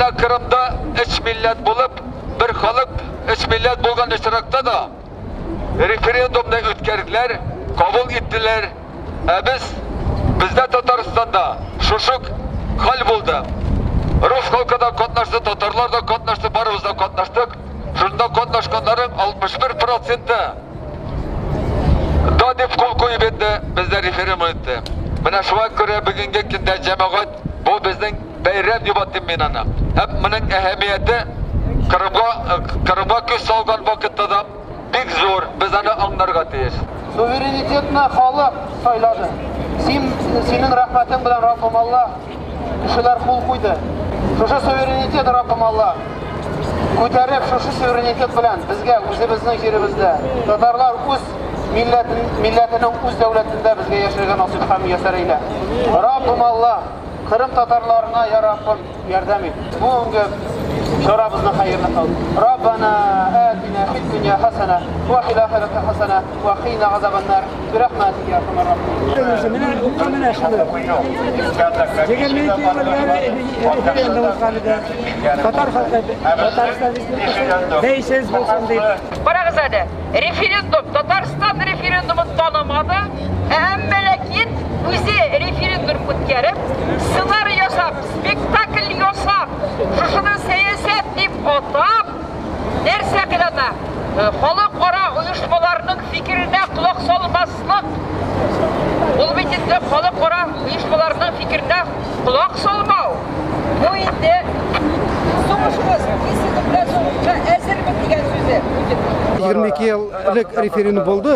Менә Кырымда өч милләт булып, бер халык, өч милләт булган очракта да референдумны үткәрделәр, кабул иттеләр. Ә без, бездә Татарстанда шушы хәл булды. Рус халкы да катнашты, татарлар да катнашты, барыбыз да катнаштык. Шунда катнашканнарның 61 проценты да дип кул куеп инде бездә референдум үтте. Менә шуңа күрә бүгенге көндә, җәмәгать, бу безнең бәйрәм дип атыйм мин аны. Һәм моның әһәмияте Кырымга күз салган вакытта да бик зур, без аны аңларга тиеш. Суверенитетны халык сайлады. Син, синең рәхмәтең белән, Раббым Алла, кешеләр кул куйды. Шушы суверенитет, Раббым Алла, күтәреп, шушы суверенитет белән безгә үзебезнең җиребездә татарлар үз милләтен, милләтенең үз дәүләтендә безгә яшәргә насыйп һәм мияссәр әйлә. Раббым Алла, Кырым татарларына, я Раббым, ярдәм ит. Бүгенге чарабызны хәерле кыл. Раббана атина фид дөнья хасана ва фил ахирати хасана ва қина азабаннар. Бирахматика я архамар рахимин. Менә укка менә шуны. 22 ел элгәре референдум узган иде. Татар халкы Татарстан Республикасы бәйсез булсын дип. Карагыз әле, референдум, Татарстан референдумын танымады, әмма ләкин үзе референдум үткәреп, сценарий ясап, спектакль ясап, шушыны сәясәт дип атап, нәрсә кылана? Халыкара оешмаларның фикеренә колак салмаслык. Ул бит инде халыкара оешмаларның фикеренә колак салмау. Бу инде сугышыбыз Кисеков белән сугышка әзермен дигән сүзе Путинның. 22 ел элек референдум булды.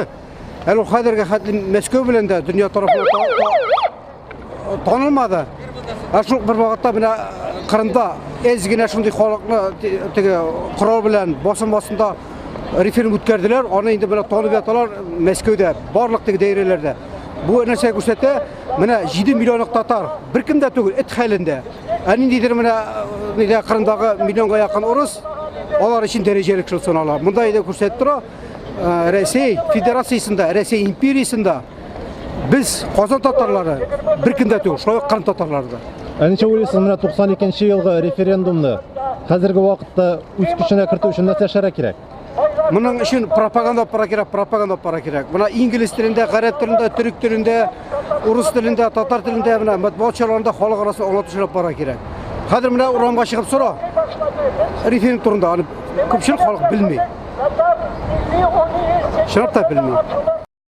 Әле ул хәзергә хәтле Мәскәү белән дә дөнья тарафыннан танылмады. Ә шул бер вакытта менә Кырымда әз генә шундый халыкны теге корал белән басым астында референдум үткәрделәр. Аны инде менә танып яталар Мәскәүдә, барлык теге даирәләрдә. Бу нәрсә күрсәтә? Менә 7 миллионлык татар беркем дә түгел, эт хәлендә. Ә ниндидер менә нидә Кырымдагы миллионга якын урыс, алар өчен дәрәҗәле кеше санала. Монда инде күрсәтеп тора, Рәсәй Федерациясендә, Рәсәй империясендә без Казан татарлары беркем дә түгел, шулай ук Кырым татарлары да. Ә ничек уйлыйсыз, менә 92 елгы референдумны хәзерге вакытта үз көченә кертү өчен нәрсә эшләргә кирәк? Моның өчен пропаганда аппара кирәк, пропаганда аппара кирәк. Менә инглиз телендә, гарәп телендә, төрек телендә, урыс телендә, татар телендә менә матбугат чараларында халык арасында аңлату аппара кирәк. Хәзер менә урамга чыгып сора. Референдум турында аны күпчелек халык белми. Чынлап та белми.